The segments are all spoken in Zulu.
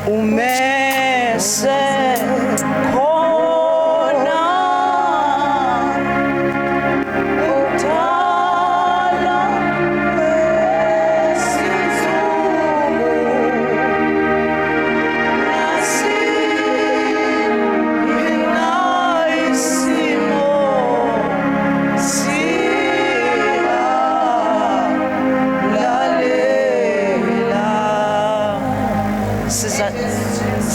Umese khona umdala wesizulu nasiphi isimo singalalela. Siza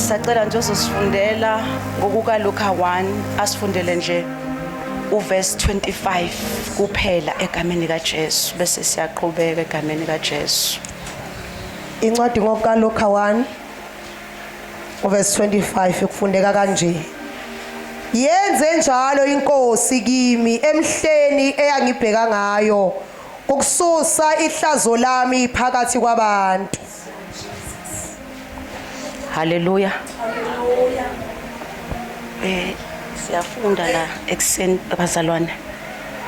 sacela nje uzosifundela ngokuka Luka 1, asifundele nje uverse 25 kuphela egameni likaJesu, bese siyaqhubeka egameni likaJesu. Incwadi ngokukaLuka 1 uverse 25 kufundeka kanje: Yenze njalo inkosi kimi emhleni eyangibheka ngayo ukususa ihlazo lami phakathi kwabantu. Haleluya. Siyafunda la ekseni, abazalwane,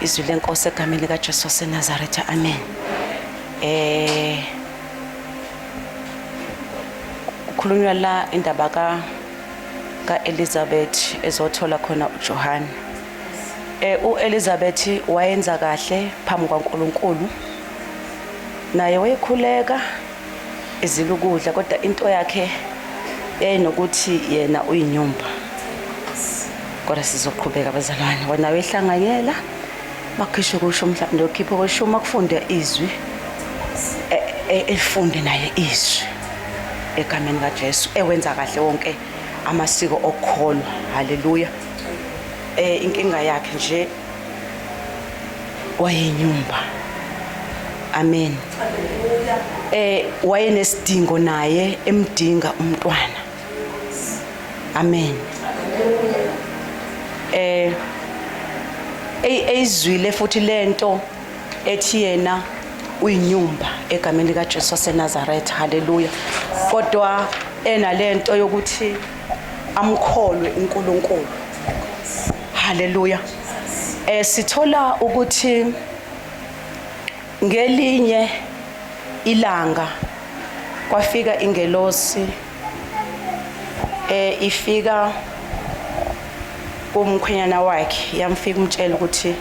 izwi lenkosi egameni likaJesu waseNazaretha. Amen. Kukhulunywa la indaba ka Elizabeth ezothola khona uJohane. UElizabeth wayenza kahle phambi kwaNkuluNkulu. Naye wayekhuleka, ezila ukudla, kodwa into yakhe yayinokuthi yena uyinyumba. Kodwa sizoqhubeka, abazalwane. Wena wehlanganyela makhishwe kusho mhlawumbe ukhiphe kweshumi, akufunde izwi, efunde naye izwi egameni kaJesu, ewenza kahle wonke amasiko okukholwa. Haleluya. Inkinga yakhe nje wayenyumba. Amen. Wayenesidingo naye, emdinga umntwana. Amen. Eyizwile futhi lento ethi yena uyinyumba egameni likaJesu waseNazaretha. Haleluya. Kodwa enalento yokuthi amkholwe uNkulunkulu. Haleluya. Sithola ukuthi ngelinye ilanga kwafika ingelosi, ifika kumkhwenyana wakhe, yamfika umtshela ukuthi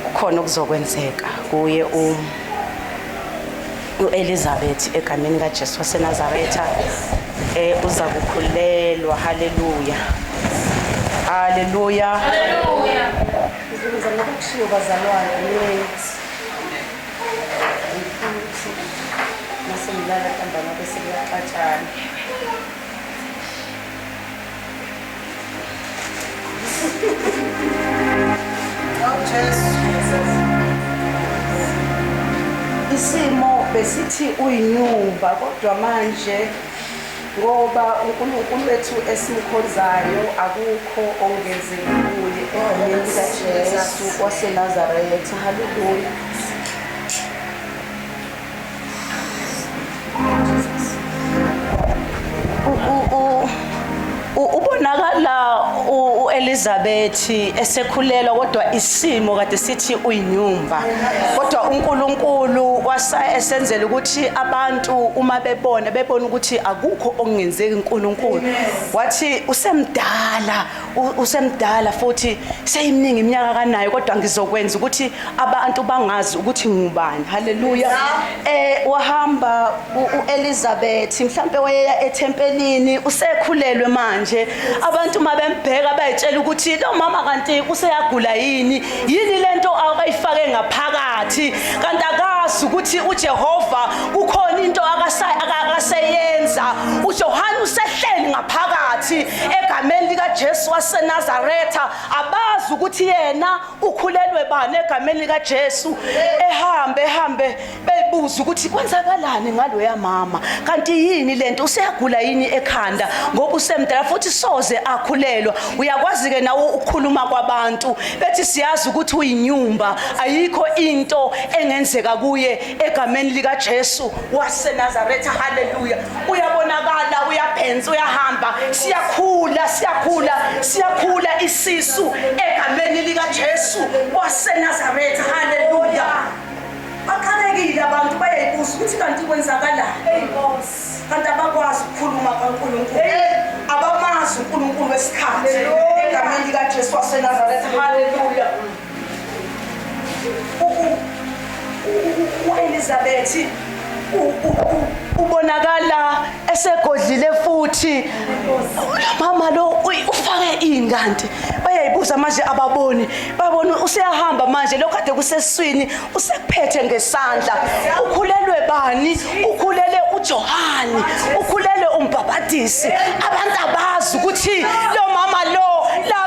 kukhona okuzokwenzeka kuye uElizabeth egameni kaJesu waseNazaretha, uza kukhulelwa. Haleluya, haleluya, haleluya. Ngizama ukushiwo, bazalwane, late futhi mase ngilala ntambama bese kuyaxatshana. Oh Jesu. Isimo besithi uyinyumba, kodwa manje ngoba uNkulunkulu wethu esimkhonzayo akukho ongenzeki kuye egameni likaJesu waseNazaretha. Haleluya. Ubonakala uElizabeth esekhulelwa, kodwa isimo kade sithi uyinyumba, kodwa uNkulunkulu wasa esenzela ukuthi abantu uma bebona, bebona ukuthi akukho okungenzeki uNkulunkulu. Wathi usemdala, usemdala futhi seyiminingi iminyaka kanayo, kodwa ngizokwenza ukuthi abantu bangazi ukuthi ngubani. Haleluya. Wahamba uElizabeth, mhlambe wayeya ethempelini, usekhulelwe manje. Abantu mabembheka bayitshela ukuthi lo mama kanti useyagula yini, yini lento akayifake ngaphakathi, kanti akazi ukuthi uJehova kukhona into akaseyenza. uJohane usehleli ngaphakathi egameni likaJesu waseNazaretha. Abazi ukuthi yena ukhulelwe bani egameni likaJesu. Ehambe ehambe beyibuza ukuthi kwenzakalani ngaloya mama, kanti yini lento, useyagula yini ekhanda, ngoba usemdala futhi soze akhulelwa. Uyakwazi ke nawe ukukhuluma kwabantu bethi siyazi ukuthi uyinyumba, ayikho into engenzeka kuye egameni likaJesu waseNazaretha. Haleluya. Uyabonakala, uyabhensa, uyahamba. Siyakhula, siyakhula, siyakhula isisu egameni likaJesu waseNazaretha. Haleluya. Bakhalekile abantu, bayayibuza ukuthi kanti kwenzakalani, kanti ngesikhathi egameni likaJesu waseNazaretha. Haleluya. U-Elizabeth ubonakala esegodlile futhi mama lo ufake ini kanti bayayibuza manje ababoni babona useyahamba manje lokho kade kuseswini usekuphethe ngesandla ukhulelwe bani ukhulele uJohani ukhulele umbhabhadisi abantu abazi ukuthi lo mama lo la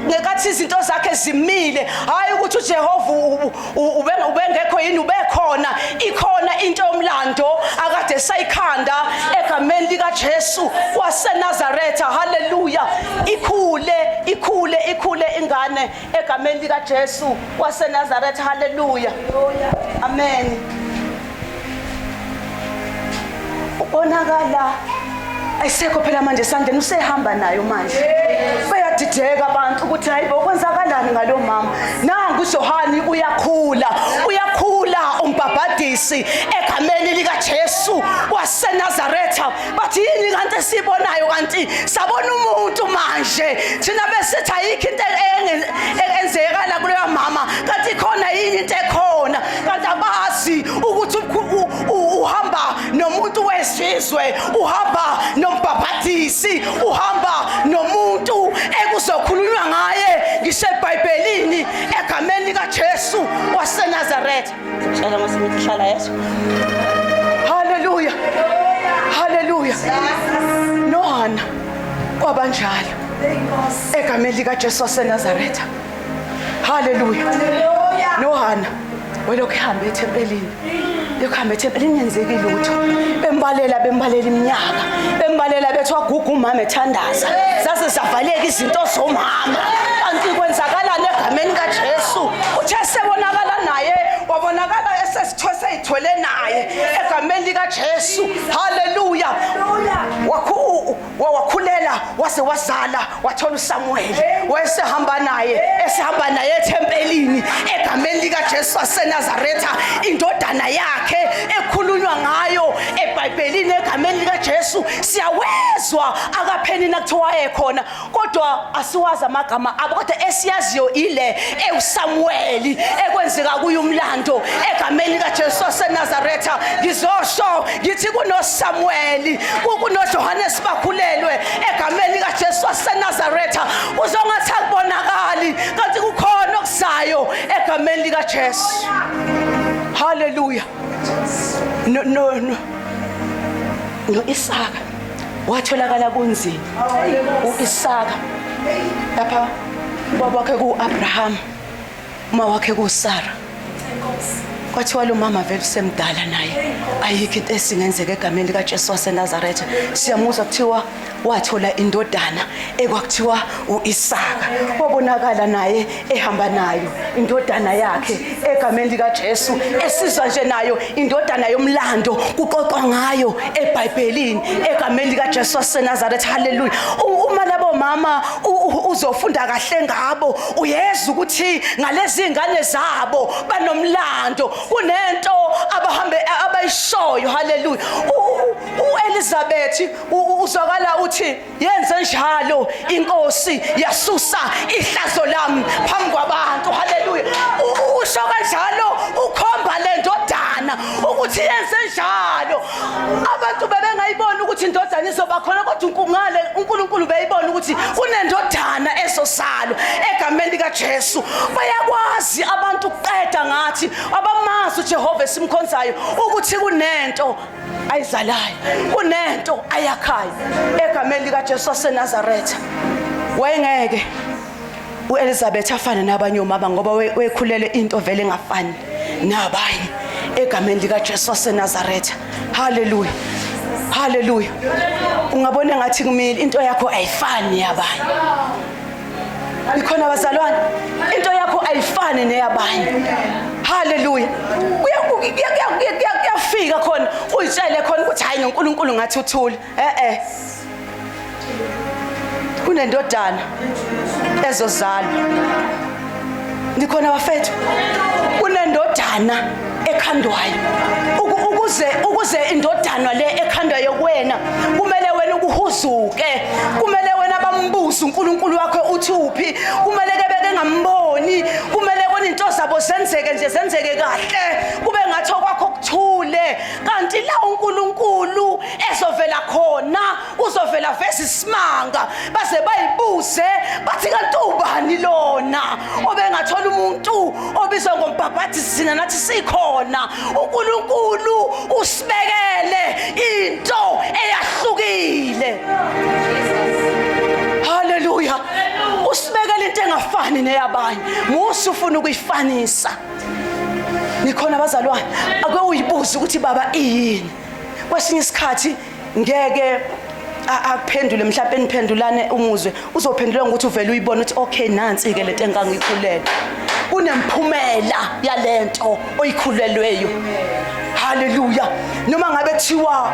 ngekathi izinto zakhe zimile hayi ukuthi uJehova ubengekho yini ubekhona ikhona into yomlando akade sayikhanda egameni likaJesu waseNazaretha. Haleluya. Ikhule ikhule ikhule ingane egameni likaJesu waseNazaretha. Haleluya, amen. Ubonakala ayisekho phela manje esandleni, usehamba nayo manje. Bayadideka abantu ukuthi hayibo kwenzakalani ngalo mama. Nangu uJohani uyakhula, uyakhula umbhabhadisi egameni likaJesu waseNazaretha. Bathi yini kanti esibonayo kanti sabona umuntu manje thina besithi ayikho into enzekala kuleyo mama kanti ikhona yini into ekhona kanti abazi ukuthi uhamba nomuntu wesizwe uhamba nombhabhadisi uhamba nomuntu ekuzokhulunywa ngaye ngisho eBhayibhelini egameni likaJesu waseNazaretha. Tshela ngosimthi hlala yeso. Haleluya. Haleluya. Nohana kwabanjalo. Egameni likaJesu waseNazaretha. Haleluya. Nohana welokhu ehamba ethempelini. Lokhu hamba ethempelini ingenzeki lutho. Bembalela bembalela iminyaka. Bembalela bethi waguga umama ethandaza. Zaze zavaleka izinto zomama. Kanti kwenzakalani egameni kaJesu? Uthe sebonakala naye wabonakala esesithwese ithwele naye egameni likaJesu. Haleluya. Wakhu wakhulela waze wazala wathola uSamuel wayesehamba naye esehamba naye ethempelini egameni likaJesu waseNazaretha indodana yakhe ekhulunywa ngayo eBhayibhelini egameni likaJesu siyawezwa akapheni nakuthiwa ekhona kodwa asiwazi amagama abo kodwa esiyaziyo ile ewuSamuweli ekwenzeka kuyo umlando egameni likaJesu waseNazaretha ngizosho ngithi kunoSamuweli kunoJohannes bakhulelwe egameni likaJesu waseNazaretha uzongathi akubonakali kanti kukhona okuzayo egameni likaJesu. Haleluya. No no no no Isaka watholakala kunzima uIsaka lapha ubaba wakhe ku-Abraham uma wakhe kuSara kwathiwa lo mama vele usemdala naye ayikho into esingenzeka egameni likaJesu waseNazaretha siyamuzwa kuthiwa wathola indodana ekwakuthiwa uIsaka wabonakala naye ehamba nayo indodana yakhe egameni likaJesu esizwa nje nayo indodana yomlando kuxoxwa ngayo eBhayibhelini egameni likaJesu waseNazaretha. Haleluya. Uma labo mama uzofunda kahle ngabo uyezwa ukuthi ngalezi ingane zabo banomlando kunento abahambe abayishoyo. Haleluya. uElizabeth uzwakala uthi yenze njalo inkosi yasusa ihlazo lami phambi kwabantu. Haleluya. Usho kanjalo ukhomba le ndodana ukuthi yenze njalo. Abantu bebengayiboni ukuthi indodana izoba khona kodwa ngale uNkulunkulu beyibona ukuthi kunendodana ezozalwa egameni likaJesu. Bayakwazi abantu ukuqeda ngathi abamazi uJehova esimkhonzayo ukuthi kunento ayizalayo kunento ayakhayo egameni likaJesu waseNazaretha. Wayengeke uElizabeth afane nabanye omama ngoba wekhulele into vele engafani nabanye egameni likaJesu waseNazaretha. Haleluya. Haleluya. Ungabona ngathi kumile into yakho ayifani yabanye. Ikhona bazalwane, into yakho ayifani neyabanye. Haleluya. Kuyafika khona uyitshele khona ukuthi hayi noNkulunkulu ngathi uthule. Eh eh. Kunendodana ezozalwa. Nikhona bafethu? Kunendodana ekhandwayo. Ukuze indodana le ekhandwayo kuwena kumele wena ukuhuzuke. Kumele wena bambuze uNkulunkulu wakho. zakho zenzeke nje zenzeke kahle kube ngathi okwakho kuthule kanti la uNkulunkulu ezovela khona uzovela vese isimanga baze bayibuze bathi kanti ubani lona obengathola umuntu obizwa ngombhabhadisi thina nathi sikhona uNkulunkulu usibekele into eyahlukile haleluya usibekele into engafani neyabanye musa ufuna ukuyifanisa nikhona abazalwane ake uyibuze ukuthi baba iyini kwesinye isikhathi ngeke akuphendule mhlawumbe niphendulane umuzwe uzophendula ngokuthi uvele uyibone ukuthi okay nansi ke lento engangikhulele kunemphumela yalento oyikhulelweyo haleluya noma ngabe kuthiwa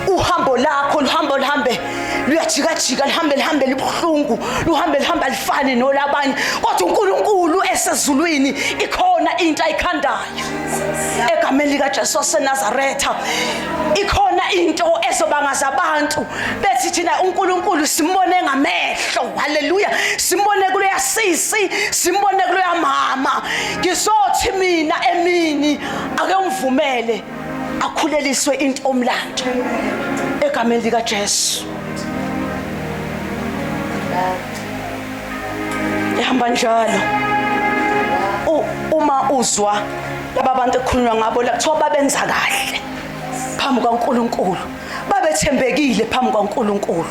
uhambo lakho luhambo luhambe luyajikajika lihambe lihambe libuhlungu luhambe lihambe alifani nolabanye kodwa uNkulunkulu esezulwini ikhona into ayikhandayo egameni likaJesu waseNazaretha ikhona into ezobangaza abantu bethi thina uNkulunkulu simbone ngamehlo haleluya simbone kuleya sisi simbone kuleya mama ngizothi mina emini ake ungivumele akhuleliswe into omlando egameni likaJesu ehamba njalo uma uzwa laba bantu ekukhulunywa ngabo la kuthiwa babenza kahle phambi kwaNkulunkulu babethembekile phambi kwaNkulunkulu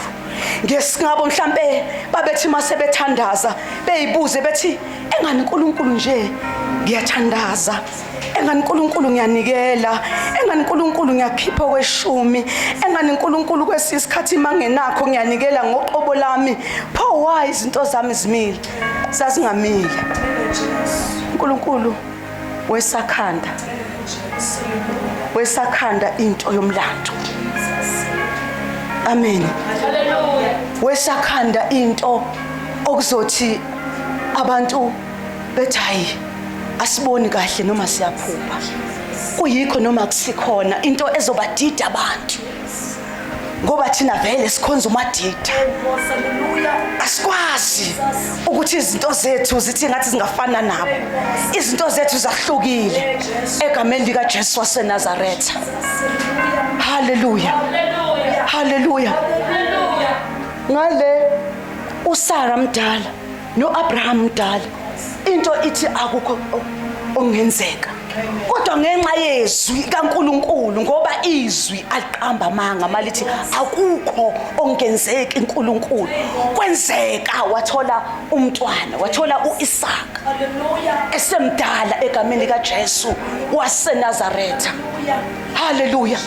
ngesingabo mhlambe babethi mase bethandaza beyibuze bethi engani uNkulunkulu nje ngiyathandaza engani uNkulunkulu ngiyanikela engani uNkulunkulu ngiyakhipha kweshumi engani uNkulunkulu kwesinye isikhathi mangenakho ngiyanikela ngoqobo lami pho why izinto zami zimile zazingamile uNkulunkulu wesakhanda wesakhanda into yomlando amen wesakhanda into okuzothi abantu bethi hayi asiboni kahle noma siyaphupha kuyikho noma kusikhona into ezobadida abantu ngoba thina vele sikhonza umadida asikwazi ukuthi izinto zethu zithi ngathi zingafana nabo izinto zethu zahlukile egameni likaJesu waseNazaretha haleluya haleluya ngale uSara mdala noAbraham mdala into ithi akukho okungenzeka kodwa ngenxa yezwi kaNkuluNkulu ngoba izwi aliqamba amanga malithi akukho okungenzeki uNkulunkulu kwenzeka wathola umntwana wathola uIsaka esemdala egameni likaJesu waseNazaretha haleluya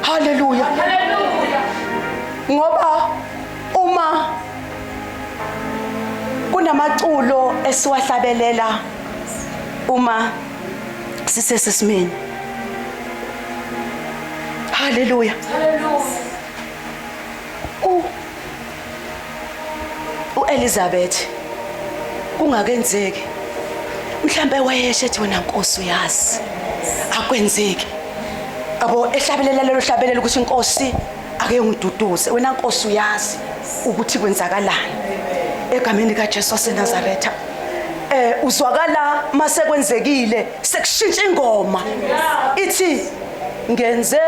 haleluya ngoba uma kunamaculo esiwahlabelela uma sisesesimeni haleluya uElizabeth kungakenzeki mhlambe wayeshe ethi wena Nkosi uyazi akwenzeki abo ehlabelela lelo hlabelela ukuthi inkosi ake ungiduduze wena Nkosi uyazi ukuthi kwenzakalani egameni likaJesu waseNazaretha eh uzwakala mase kwenzekile sekushintsha ingoma ithi ngenzelwe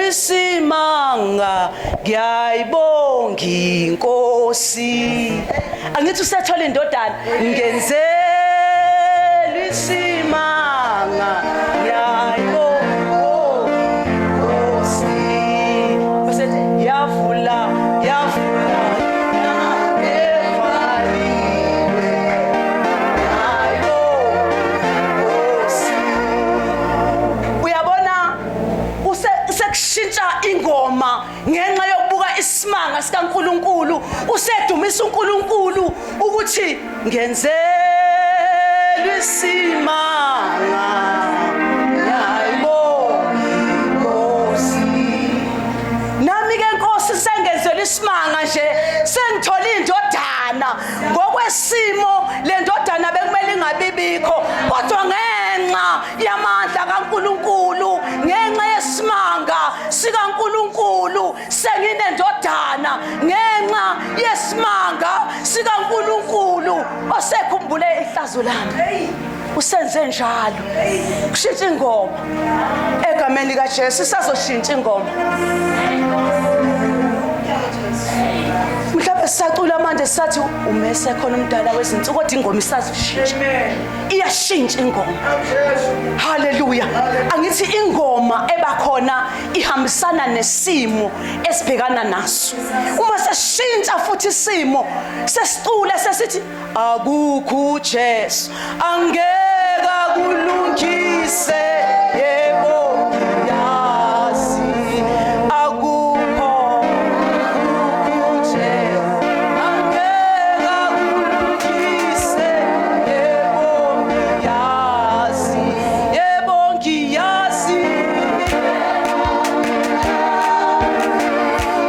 isimanga ngiyayibonga inkosi angithi usethola indodana ngenzelwe isimanga ingoma ngenxa yokubuka isimanga sikaNkuluNkulu usedumisa uNkulunkulu ukuthi ngenzelwe isimanga nami ke Nkosi sengenzelwe isimanga nje sengithola indodana ngokwesimo le ndodana bekumele ingabibikho kodwa ngenxa yamandla kaNkuluNkulu ngenxa yesimanga sikaNkuluNkulu Nakhu senginendodana ngenxa yesimanga sikaNkulunkulu osekhumbule ihlazo lami. Usenze njalo. Kushintsha ingoma. Egameni likaJesu isazoshintsha ingoma. Mhlawumbe sisacula manje sisathi umese khona umdala wezinsuku kodwa ingoma isazoshintsha. Iyashintsha ingoma. Haleluya. Angithi ingoma ebakhona ihambisana nesimo esibhekana naso. Uma sesishintsha futhi isimo sesicula sesithi akukho uJesu angeke akulungise yebo ngiyazi akukho uJesu angeke akulungise yebo ngiyazi yebo ngiyazi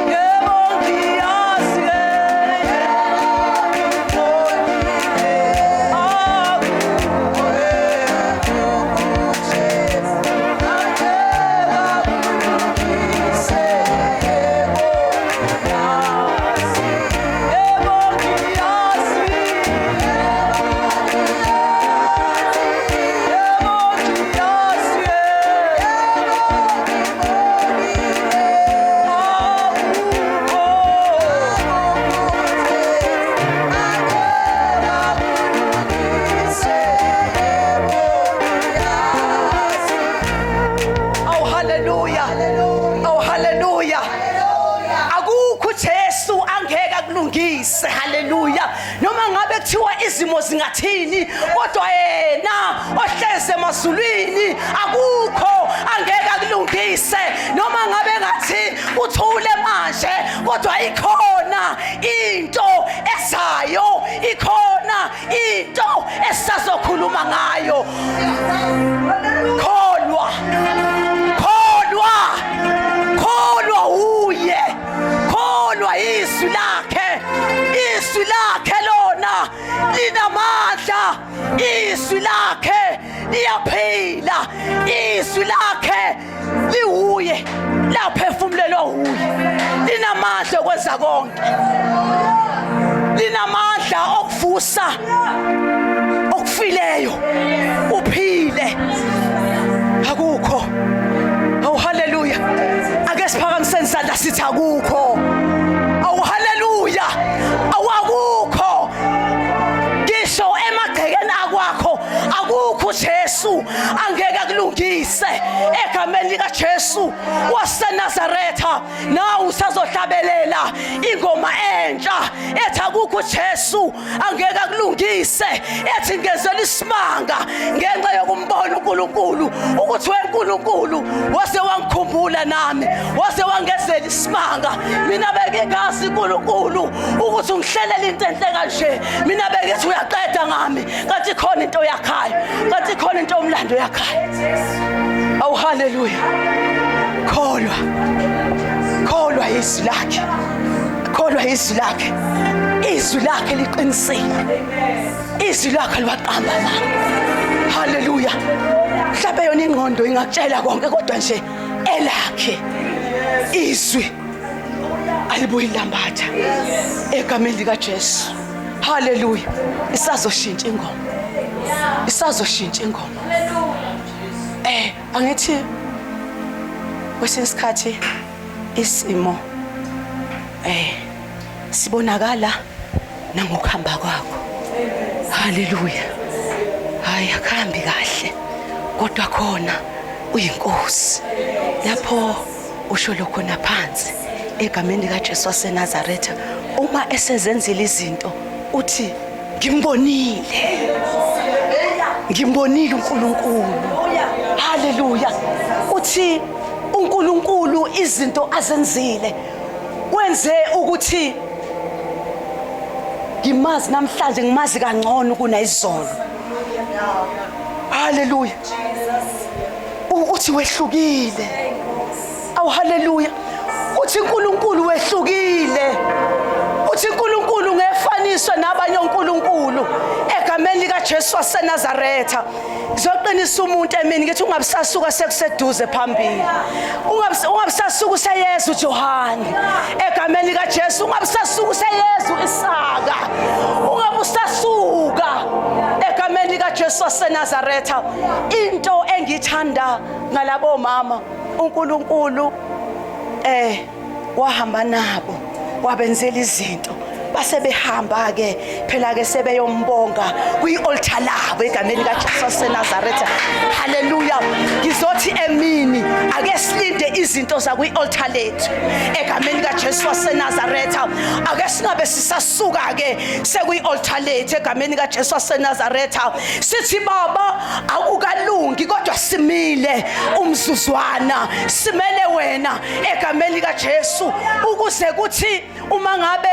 yebo ngiyazi Oh hallelujah. Oh hallelujah. Akukho Jesu angeke akulungise. Hallelujah. Noma ngabe kuthiwa izimo zingathini kodwa yena ohleze emazulwini akukho angeke akulungise. Noma ngabe ngathi uthule manje kodwa ikhona into ezayo, ikhona into esisazokhuluma ngayo. Kholwa, kholwa, kholwa uye, kholwa izwi lakhe. Izwi lakhe lona linamandla, izwi lakhe liyaphila, izwi lakhe liwuye, laphefumulelwa uye, linamandla okwenza konke, linamandla okuvusa okufileyo uphile. Akukho. Awu haleluya. Ake siphakamiseni isandla sithi akukho. Awu haleluya. Awu akukho. Ngisho emagcekeni akwakho akukho uJesu angeke akulungise egameni likaJesu waseNazaretha. Nawe usazohlabelela ingoma entsha ethi akukho uJesu angeke akulungise, ethi ngenzela isimanga ngenxa yokumbona uNkulunkulu ukuthi weNkulunkulu wase wangikhumbula nami, wase wangenzela isimanga. Mina bengingazi uNkulunkulu ukuthi ungihlelela into enhle kanje, mina bengithi uyaqeda ngami, kanti khona into yakhayo, kanti khona into yomlando yakhayo. Awu haleluya. Kholwa, kholwa izwi lakhe, kholwa izwi lakhe. Izwi lakhe liqinisile, izwi lakhe liwaqamba la. Haleluya. Mhlawumbe yona ingqondo ingakutshela konke kodwa nje elakhe izwi alibuyi lambatha egameni likaJesu. Haleluya. Isazoshintsha ingoma, isazoshintsha ingoma. Angithi kwesinye isikhathi isimo sibonakala nangokuhamba kwakho. Haleluya. Hayi akuhambi kahle kodwa khona uyinkosi. Lapho usho lokho naphansi egameni likaJesu waseNazaretha, uma esezenzile izinto uthi ngimbonile, ngimbonile uNkulunkulu. Haleluya. Uthi uNkulunkulu izinto azenzile wenze ukuthi ngimazi namhlanje, ngimazi kangcono kunayizolo. Haleluya. Uthi wehlukile. Awu haleluya. Uthi uNkulunkulu wehlukile. Uthi uNkulunkulu ngefaniswa nabanye onkulunkulu egameni lika likaJesu waseNazaretha. Ngizoqinisa umuntu emini ngithi ungabisasuka sekuseduze phambili. Ungabisasuka useyeza uJohane. Egameni likaJesu ungabisasuka useyeza uIsaka. Ungabusasuka egameni likaJesu waseNazaretha. Into engithanda ngalabo mama uNkulunkulu wahamba nabo wabenzela izinto base behamba ke phela ke sebeyombonga kwi-altar labo egameni likaJesu waseNazaretha. Haleluya. Ngizothi emini ake silinde izinto zakwi-altar lethu egameni likaJesu waseNazaretha. Ake singabe sisasuka ke sekwi-altar lethu egameni likaJesu waseNazaretha. Sithi baba akukalungi kodwa simile umzuzwana, simele wena egameni likaJesu, ukuze kuthi uma ngabe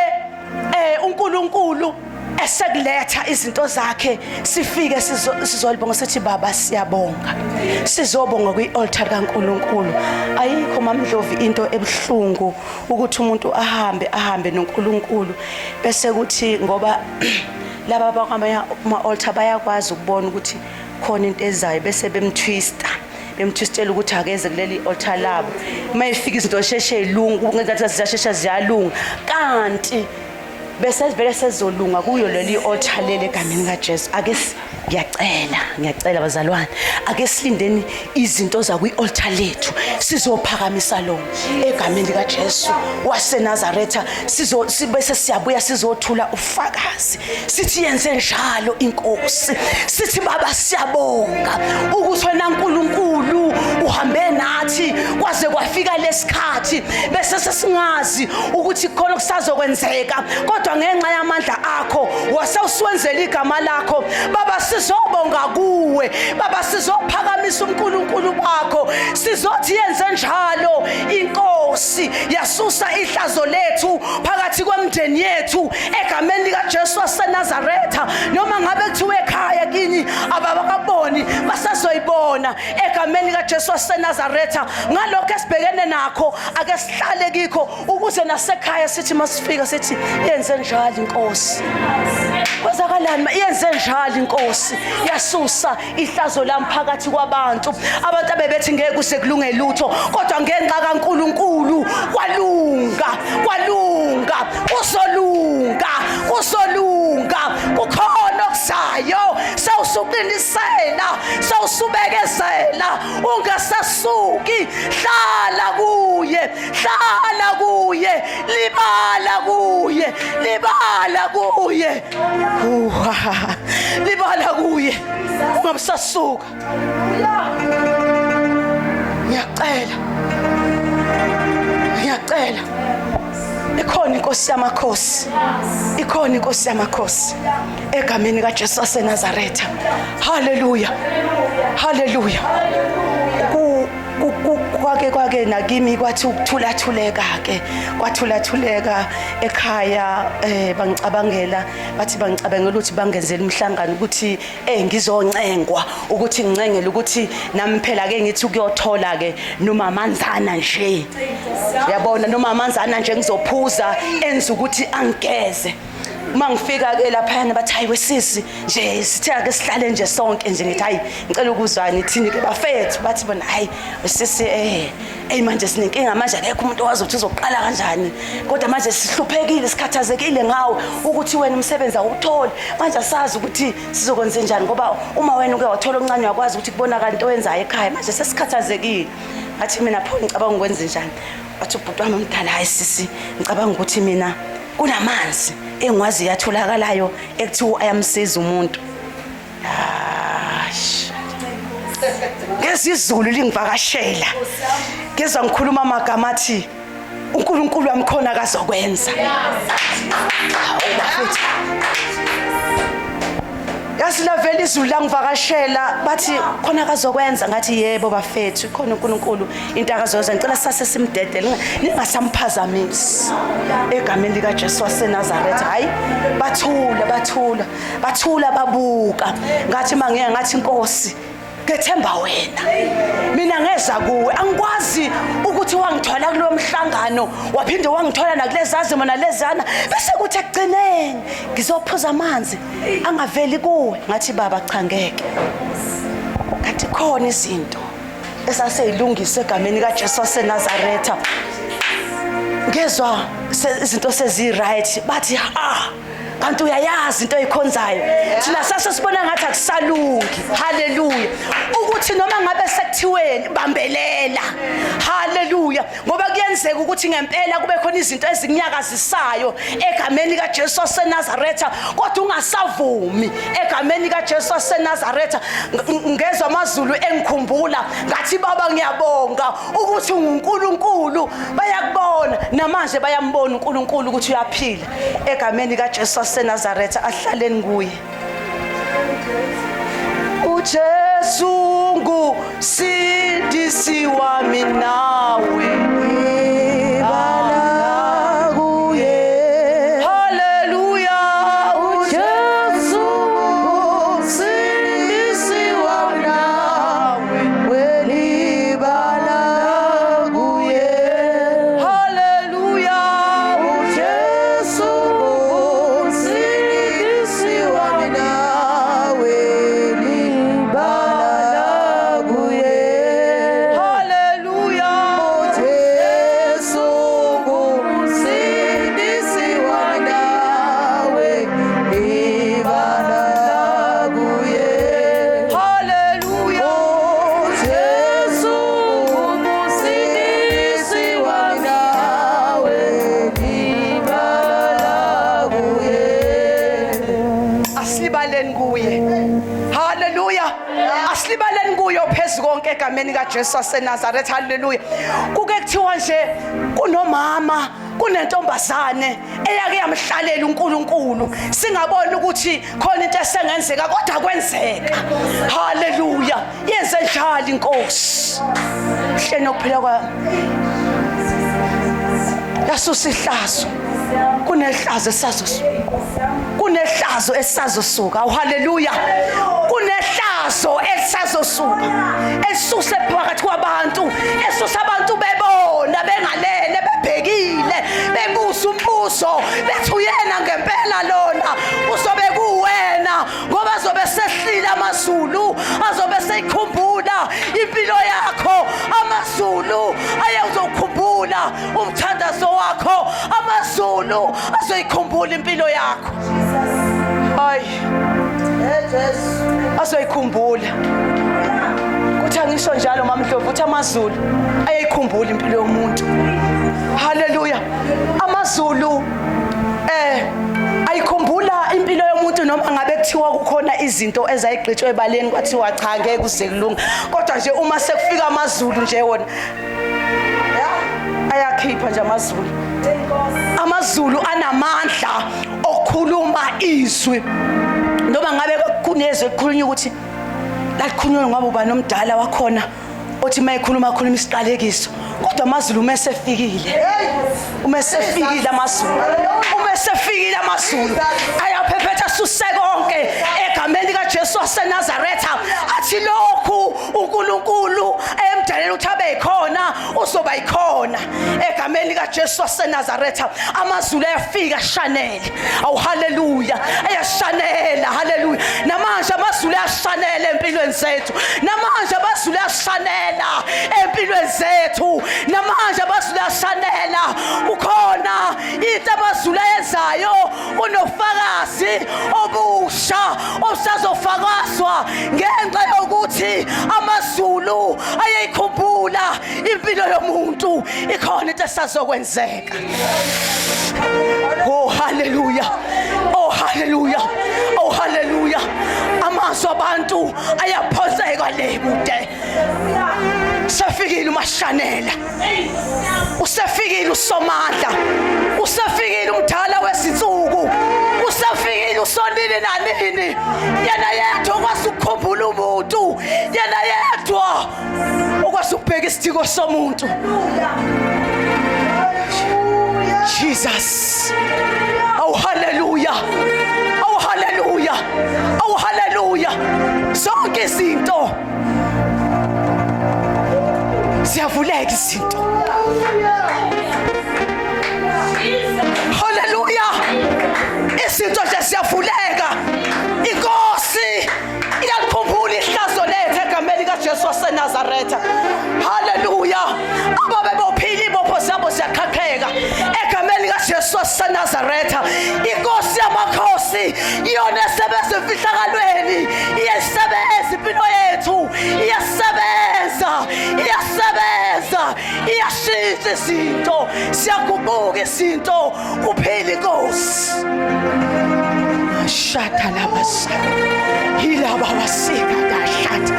uNkulunkulu esekuletha izinto zakhe sifike sizolibonga sithi baba siyabonga. Sizobonga kwi-altar kaNkulunkulu. Ayikho mamdlovi into ebuhlungu ukuthi umuntu ahambe noNkulunkulu bese kuthi ngoba laba bakwamanye ama-altar bayakwazi ukubona ukuthi khona into ezayo bese bemtwista bemthwistela ukuthi akeze kuleli altar labo. Uma ifika izinto sheshe ilunga kungathi ziyashesha ziyalunga, kanti bese vele sezolunga kuyo leli altar leli egameni kaJesu. Ake ngiyacela bazalwane, ake silindeni izinto zakwi-altar lethu, sizophakamisa lona egameni likaJesu waseNazaretha. Bese siyabuya sizothula ufakazi sithi yenze njalo inkosi, sithi baba siyabonga ukuthi wena uNkulunkulu uhambe nathi kwaze kwafika lesikhathi, bese sesingazi ukuthi khona kusazokwenzeka, kodwa ngenxa yamandla akho wase usuwenzela igama lakho. Baba sizobonga kuwe, baba sizophakamisa uNkulunkulu bakho, sizothi yenze njalo inkosi, yasusa ihlazo lethu phakathi kwemndeni yethu egameni likaJesu waseNazaretha. Noma ngabe kuthiwe ekhaya kini ababakaboni, basazoyibona egameni likaJesu waseNazaretha. Ngalokho esibhekene nakho ake sihlale kikho, ukuze nasekhaya sithi masifika sithi yenze njalo inkosi. Kwenzakalani? Yenze njalo inkosi, yasusa ihlazo lami phakathi kwabantu. Abantu abebethi ngeke kuze kulunge lutho, kodwa ngenxa kaNkulunkulu kwalunga, kwalunga, kuzolunga, kuzolunga. Kukhona okuzayo, sewusuqinisela, sewusubekezela, ungasasuki. Hlala kuye, hlala kuye, libala kuye, libala kuye, libala kuye, ungabusasuka. Ngiyacela, ngiyacela, ikhona inkosi yamakhosi, ikhona inkosi yamakhosi egameni kaJesu waseNazaretha. Haleluya, haleluya. Kwake nakimi kwathi ukuthulathuleka ke, kwathulathuleka ekhaya. Bangicabangela, bathi bangicabangela ukuthi bangenzele umhlangano ukuthi ngizoncengwa ukuthi ngincengele ukuthi nami phela ke ngithi ukuyothola ke noma amanzana nje, yabona, noma amanzana nje ngizophuza enza ukuthi angigeze. Uma ngifika ke laphayana bathi hayi wesisi nje sithe ake sihlale nje sonke nje. Ngithi hayi ngicela ukuzwa nithini ke bafethu. Bathi bona hayi wesisi hey manje sinenkinga manje, akekho umuntu owazi ukuthi uzoqala kanjani, kodwa manje sihluphekile, sikhathazekile ngawe ukuthi wena umsebenzi awutholi. Manje asazi ukuthi sizokwenza njani, ngoba uma wena uke wathola okuncane uyakwazi ukuthi kubonakala into oyenzayo ekhaya. Manje sesikhathazekile. Ngathi mina pho ngicabanga ukwenza njani? Wathi ubhuti wami omdala, hayi sisi, ngicabanga ukuthi mina kunamanzi engiwazi yatholakalayo ekuthiwa ayamsiza umuntu. Ngezizulu lingivakashela, ngezwa ngikhuluma amagama athi uNkulunkulu wami khona akazokwenza. Bafethu, yazi lavela izulu langivakashela, bathi khona akazokwenza. Ngathi yebo bafethu, khona uNkulunkulu into akazoyenza. Ngicela sase simdedele, ningasamphazamisi egameni likaJesu waseNazaretha. Hayi bathula, bathula, bathula, babuka. Ngathi mangeke, ngathi inkosi Ngethemba wena. Mina ngeza kuwe, angikwazi ukuthi wangithola kulo mhlangano, waphinde wangithola nakulezazimo nalezana, bese kuthi ekugcineni ngizophuza amanzi angaveli kuwe. Ngathi baba cha ngeke. Ngathi khona izinto esaseyilungisa egameni kaJesu waseNazaretha. Ngezwa izinto sezi-right, bathi ah kanti uyayazi into oyikhonzayo. Thina sase sibona ngathi akusalungi. Haleluya. Ukuthi noma ngabe sekuthiweni bambelela. Haleluya. Ngoba kuyenzeka ukuthi ngempela kube khona izinto ezinyakazisayo egameni likaJesu waseNazaretha, kodwa ungasavumi egameni likaJesu waseNazaretha. Ngezwa amazulu engikhumbula, ngathi baba ngiyabonga ukuthi unguNkulunkulu. Bayakubona namanje, bayambona uNkulunkulu ukuthi uyaphila egameni likaJesu waseNazaretha. Ahlaleni kuye uJesu ngusindisi wami nawe. Ibala kuye. Haleluya. uJesu ngusindisi wami nawe. Welibala kuye. Haleluya. uJesu ngusindisi wami nawe. Libala kuye. Haleluya. uJesu ngumsindisi wami nawe. Libala kuye. Haleluya. uJesu ngumsindisi wami nawe. Libala kuye. Asilibaleni kuye. Haleluya. Asilibaleni kuyo phezu konke egameni kaJesu waseNazaretha. Haleluya. Kuke kuthiwa nje kunomama, kunentombazane eyake yamhlalela uNkulunkulu, singabona ukuthi khona into esengenzeka, kodwa kwenzeka. Haleluya. Yenze njalo inkosi hleni okuphila kwa yasusa ihlazo. Kunehlazo esazosuka, kunehlazo esisazosuka. Awu haleluya. Kunehlazo elisazosuka, esuse phakathi kwabantu, esuse abantu bebona bengalele, bebhekile, bebuza umbuzo, bethi uyena ngempela lona uzobe kuwena, ngoba azobe sehlile amazulu, azobe seyikhumbula impilo yakho. Amazulu ayezokhumbula umthandazo wakho, amazulu azoyikhumbula impilo yakho. Hayi, azoyikhumbula. Kuthi angisho njalo mamdlovu, uthi amazulu ayayikhumbula impilo yomuntu. Haleluya. Amazulu ayikhumbula impilo yomuntu, noma ngabe kuthiwa kukhona izinto ezayigqitshwe ebaleni kwathiwa cha ngeke kuze kulunge, kodwa nje uma sekufika amazulu nje wona ayakhipha nje amazulu. Amazulu anamandla okukhuluma izwi, noma ngabe kunezwe kukhulunywa ukuthi lalikhulunywa ngoba ubani omdala wakhona othi mayekhuluma akhuluma isiqalekiso, kodwa amazulu uma esefikile, uma esefikile amazulu, uma esefikile amazulu ayaphephetha asuse konke egameni likaJesu waseNazaretha. Athi lokhu uNkulunkulu emdalela ukuthi abe yikhona, uzoba yikhona egameni likaJesu waseNazaretha. Amazulu ayafika shanele. Awu haleluya, ayashanela. Haleluya. Namanje amazulu ayashanela empilweni zethu, namanje amazulu ayashanela empilweni zethu, namanje amazulu ayashanela. Kukhona into amazulu ayenzayo, kunofakazi obusha obusazofakazwa ngenxa yokuthi amazulu ayeyikhumbula impilo yomuntu. Ikhona into esazokwenzeka. Oh haleluya, oh haleluya, oh haleluya. Amazwi abantu ayaphonseka le kude. Sefikile umashanela, usefikile usomandla, usefikile umdala wezinsuku, usefikile usonini nanini. Yena yedwa okwazi ukukhumbula umuntu, yena yedwa okwazi ukubheka isidingo somuntu. Jesus. Oh haleluya, oh haleluya, oh haleluya. Zonke izinto Siyavuleka izinto. Haleluya! Izinto nje siyavuleka. Inkosi iyalikhumbula ihlazo lethu egameni likaJesu waseNazaretha. Haleluya! Ababebophile ibopho zabo ziyaqhaqheka egameni likaJesu waseNazaretha. Inkosi yamakhosi iyona esebenza emfihlakalweni, iyasebenza impilo yethu, iyasebenza, iyasebenza, iyashintsha izinto, siyaguquka izinto, kuphila inkosi. Shata lamasaka hilababasika dashata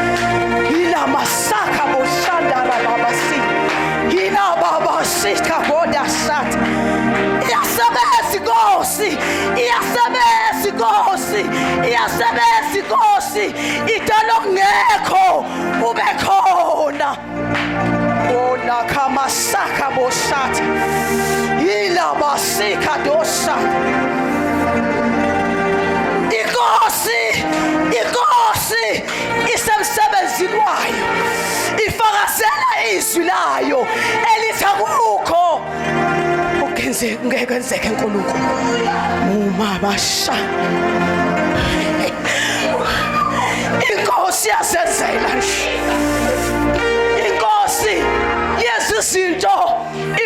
hilamasaka boshanda rababasi hilababasika bodashata. Iyasebenza inkosi, iyasebenza inkosi, iyasebenza inkosi. Idala okungekho kube khona. Ona kamasaka boshata hilabasika doshata. Inkosi, inkosi isemsebenzini wayo, ifakazela izwi layo elithi akukho okungenzeka ngeke kwenzeke eNkulunkulu. Umabasha inkosi yasenzela nje, inkosi yenza izinto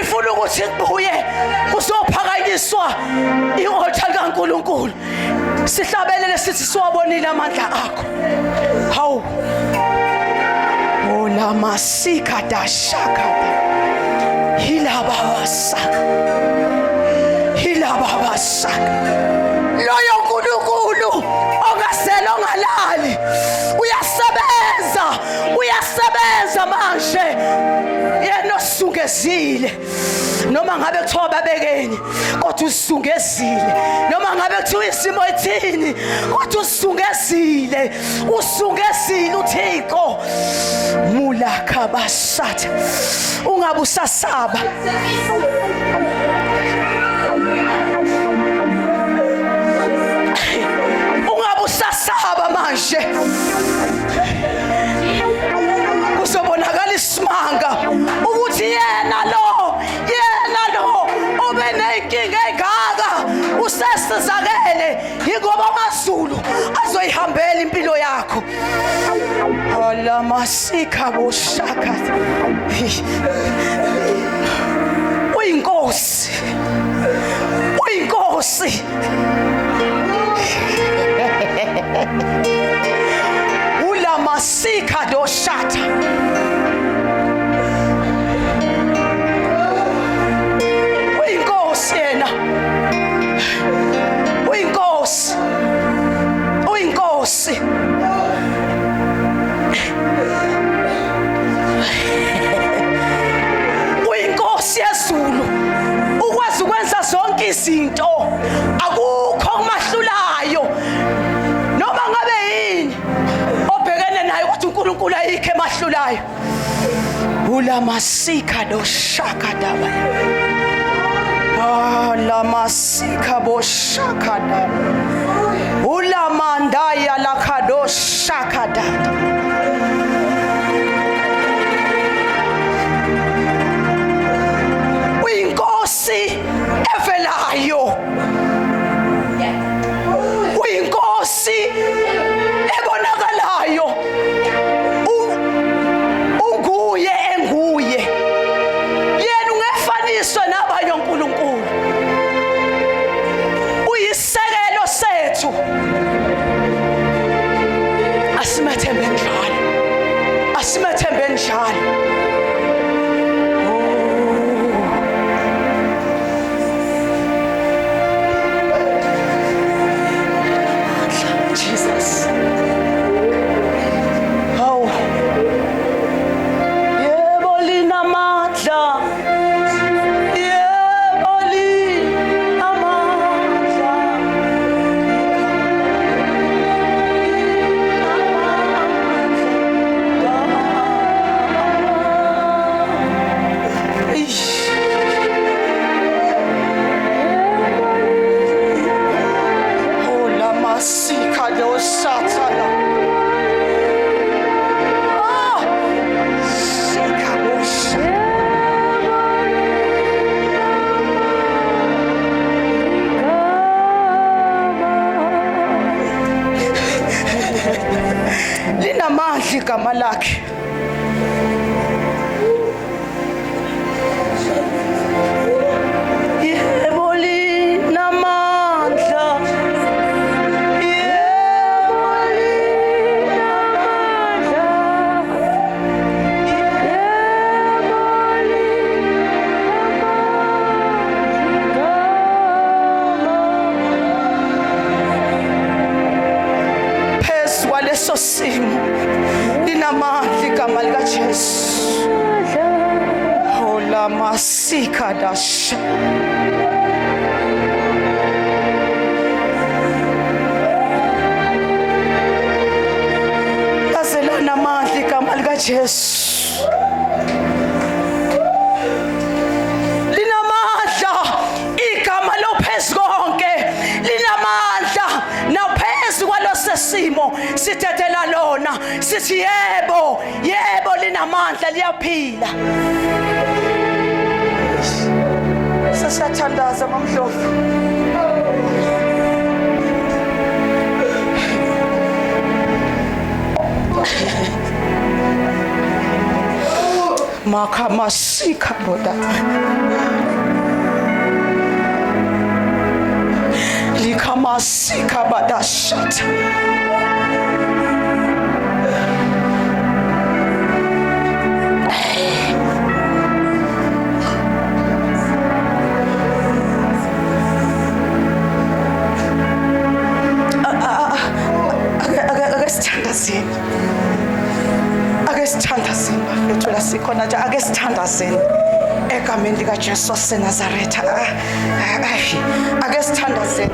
ifuna ukuthi kubuye kuzophakanyiswa i-altar likaNkulunkulu. Sihlabelele sithi siwabonile amandla akho. Hawu, olamasika dashaka hilabawasaka hilabawasaka. Loyo nkulunkulu ongasele ongalali uyasebenza, uyasebenza manje. Yena osungezile, noma ngabe kuthiwa babekeni, kodwa usungezile. Noma ngabe kuthiwa isimo ethini, kodwa usungezile, usungezile uThixo. Mulaka basatha, ungabe usasaba. Ungabe usasaba manje, kuzobonakala isimanga ukuthi yena lo, yena lo obe nenkinga engaka usesizakele, yingoba amazulu azoyihambela impilo yakho. Alamasika boshaka. Uyinkosi, uyinkosi. Ulamasika doshata. Uyinkosi yena, uyinkosi, uyinkosi. Uyinkosi yezulu, ukwazi ukwenza zonke izinto, akukho okumahlulayo. Noma ngabe yini obhekene nayo, kodwa uNkulunkulu ayikho emahlulayo. Ulamasika doshaka daba alamasika boshaka daba ulamandaya lakadoshaka daba. Uyinkosi evelayo, uyinkosi ebonakalayo. Unguye enguye yena, ungefaniswe nabanye onkulunkulu. Uyisekelo sethu, asimethembe. Linamandla igama lakhe. Yebo linamandla. Yebo linamandla. Yebo linamandla. Phezu kwaleso simo linamandla igama likaJesu. Hola masika dasha. Laze lanamandla igama likaJesu. Linamandla igama lophezu konke. Linamandla naphezu kwalosesimo sithethela lona sithi yebo yebo linamandla liyaphila. Sesiyathandaza mamdlovu. Makhamasika ndoda. Likhamasika badashat. Ake sithandazeni. Ake sithandazeni bafethu la sikhona nje ake sithandazeni. Egameni likaJesu waseNazaretha. Ake sithandazeni.